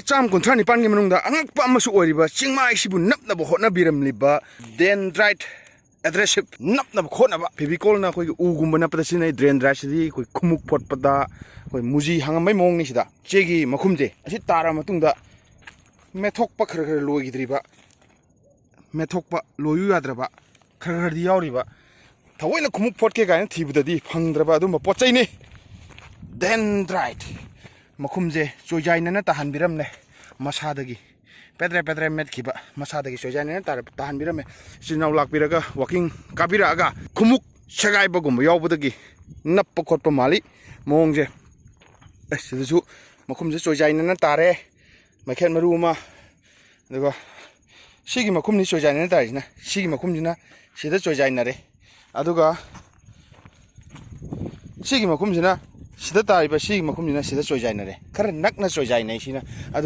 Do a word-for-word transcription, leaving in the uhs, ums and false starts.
ꯆꯥꯝ ꯀꯨꯟꯊ꯭ꯔꯥ ꯅꯤꯄꯥꯟꯒꯤ ꯃꯅꯨꯡꯗ ꯑꯉꯛꯄ ꯑꯃꯁꯨ ꯑꯣꯏꯔꯤꯕ ꯆꯤꯡꯃꯥꯏꯁꯤꯕꯨ ꯅꯞꯅꯕ ꯍꯣꯠꯅꯕꯤꯔꯝꯂꯤꯕ dendrite adhesive ꯅꯞꯅꯕ ꯈꯣꯠꯅꯕ꯫ Fevicol ꯅ ꯑꯩꯈꯣꯏꯒꯤ ꯎꯒꯨꯝꯕ ꯅꯞꯄꯗ ꯁꯤꯖꯤꯟꯅꯩ꯫ Dendrite ꯁꯤꯗꯤ ꯑꯩꯈꯣꯏ ꯈꯨꯃꯨꯛ ꯐꯣꯠꯄꯗ ꯑꯩꯈꯣꯏ ꯃꯨꯖꯤ ꯍꯥꯡꯉꯝꯕꯩ ꯃꯑꯣꯡꯅꯤ꯫ ꯁꯤꯗ ꯆꯦꯒꯤ ꯃꯈꯨꯝꯁꯦ ꯑꯁꯤ ꯇꯥꯔꯕ ꯃꯇꯨꯡꯗ ꯃꯦꯠꯊꯣꯛꯄ ꯈꯔ ꯈꯔ ꯂꯣꯏꯈꯤꯗ꯭ꯔꯤꯕ, ꯃꯦꯠꯊꯣꯛꯄ ꯂꯣꯏꯌꯨ ꯌꯥꯗ꯭ꯔꯕ ꯈꯔ ꯈꯔꯗꯤ ꯌꯥꯎꯔꯤꯕ, ꯊꯑꯣꯏꯅ ꯈꯨꯃꯨꯛ ꯐꯣꯠꯀꯦ ꯀꯥꯏꯅ ꯊꯤꯕꯗꯗꯤ ꯐꯪꯗ꯭ꯔꯕ ꯑꯗꯨꯝꯕ ꯄꯣꯠ ꯆꯩꯅꯤ꯫ Dendrite ꯃꯈꯨꯝꯁꯦ ꯆꯣꯏꯖꯥꯏꯅꯅ ꯇꯥꯍꯟꯕꯤꯔꯝꯂꯦ꯫ ꯃꯁꯥꯗꯒꯤ ꯄꯦꯗ꯭ꯔꯦ ꯄꯦꯗ꯭ꯔꯦ ꯃꯦꯠꯈꯤꯕ, ꯃꯁꯥꯗꯒꯤ ꯆꯣꯏꯖꯥꯏꯅꯅ ꯇꯥꯔ-, ꯇꯥꯍꯟꯕꯤꯔꯝꯃꯦ꯫ ꯏꯆꯤꯟ ꯏꯅꯥꯎ ꯂꯥꯛꯄꯤꯔꯒ walking ꯀꯥꯕꯤꯔꯛꯑꯒ ꯈꯨꯃꯨꯛ ꯁꯦꯒꯥꯏꯕꯒꯨꯝꯕ ꯌꯥꯎꯕꯗꯒꯤ ꯅꯞꯄ ꯈꯣꯠꯄ ꯃꯥꯜꯂꯤ ꯃꯑꯣꯡꯁꯦ꯫ ꯑꯁ, ꯁꯤꯗꯁꯨ ꯃꯈꯨꯝꯁꯦ ꯆꯣꯏꯖꯥꯏꯅꯅ ꯇꯥꯔꯦ꯫ ꯃꯩꯈꯦꯠ ꯃꯔꯨ ꯑꯃ, ꯑꯗꯨꯒ ꯁꯤꯒꯤ ꯃꯈꯨꯝꯅꯤ ꯆꯣꯏꯖꯥꯏꯅꯅ ꯇꯥꯔꯤꯁꯤꯅ꯫ ꯁꯤꯒꯤ ꯃꯈꯨꯝꯁꯤꯅ ꯁꯤꯗ ꯆꯣꯏꯖꯥꯏꯅꯔꯦ꯫ ꯑꯗꯨꯒ ꯁꯤꯒꯤ ꯃꯈꯨꯝꯁꯤꯅ ꯁꯤꯗ ꯇꯥꯔꯤꯕ, ꯁꯤꯒꯤ ꯃꯈꯨꯝꯁꯤꯅ ꯁꯤꯗ ꯆꯣꯏꯖꯥꯏꯅꯔꯦ꯫ ꯈꯔ ꯅꯛꯅ ꯆꯣꯏꯖꯥꯏꯅꯩ ꯁꯤꯅ꯫ ꯑꯗꯨ